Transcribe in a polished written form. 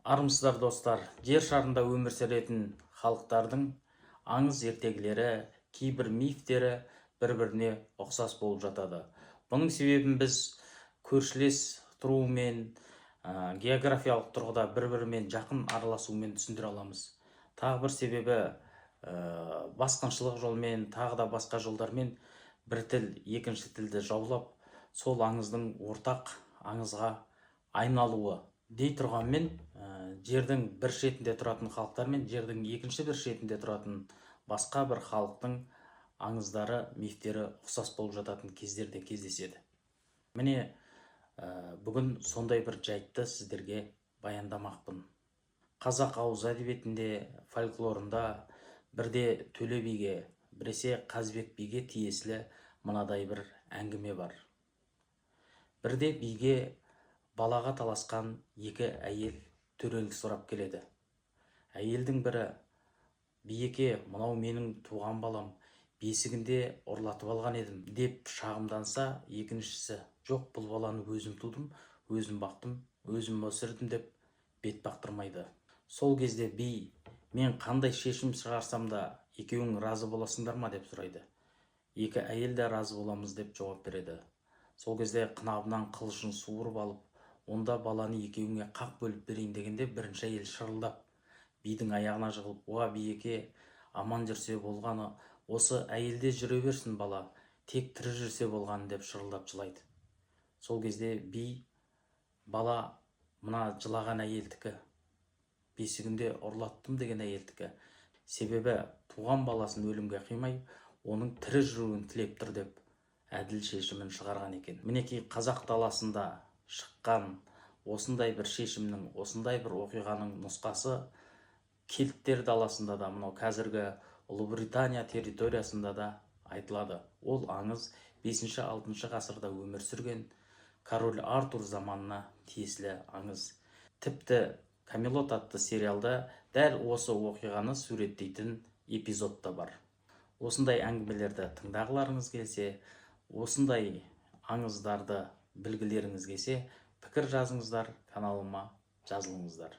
Армысыздар, достар! Жер шарында өмір сүретін халықтардың аңыз ертегілері, кейбір мифтері бір-біріне ұқсас болып жатады. Бұның себебін біз көршілес тұруымен, географиялық тұрғыда бір-бірімен жақын араласуымен түсіндіре аламыз. Тағы бір себебі басқыншылық жолмен, тағы да басқа жолдармен бір тіл екінші тілді жаулап, сол аңыздың ортақ аңызға айналуы. Дей тұрғанмен, жердің бір шетінде тұратын халықтар мен жердің екінші бір шетінде тұратын басқа бір халықтың аңыздары, мифтері ұқсас болып жататын кездер де кездеседі. Міне, бүгін сондай бір жайтты сіздерге баяндамақпын. Қазақ ауыз әдебиетінде, фольклорында бірде Төле биге, біресе Қазыбек биге тиесілі мынадай бір әңгіме бар. Бірде биге балаға таласқан екі әйел төрелік сұрап келеді. Әйелдің бірі: «Биеке, мынау менің туған балам, бесігінде ұрлатып алған едім», – деп шағымданса, екіншісі: «Жоқ, бұл баланы өзім тудым, өзім бақтым, өзім өсірдім», – деп бет бақтырмайды. Сол кезде би: «Мен қандай шешім шығарсам да, екеуің разы боласыңдар ма?» – деп сұрайды. Екі әйел де «Разы боламыз» деп жауап береді. Сол кезде қынабынан қылышын суырып алып: «Онда баланы екеуіңе қақ бөліп берейін», – дегенде, бірінші әйел шырылдап бидің аяғына жығылып: «Уа, биеке, аман жүрсе болғаны, осы әйелде жүре берсін бала, тек тірі жүрсе болғаны», – деп шырылдап жылайды. Сол кезде би: «Бала мына жылаған әйелдікі, бесігінде ұрлаттым деген әйелдікі, себебі туған баласын өлімге қимай, оның тірі жүруін тілеп тұр», – деп әділ шешімін шығарған екен. Мінекей, қазақ даласында шыққан осындай бір шешімнің, осындай бір оқиғаның нұсқасы кельттер даласында да, мынау қазіргі Ұлыбритания территориясында да айтылады. Ол аңыз 5-6 ғасырда өмір сүрген король Артур заманына тиесілі аңыз. Тіпті «Камелот» атты сериалда дәл осы оқиғаны суреттейтін эпизод та бар. Осындай әңгімелерді тыңдағыларыңыз келсе, осындай аңыздарды білгілеріңіз келсе, пікір жазыңыздар, каналыма жазылыңыздар.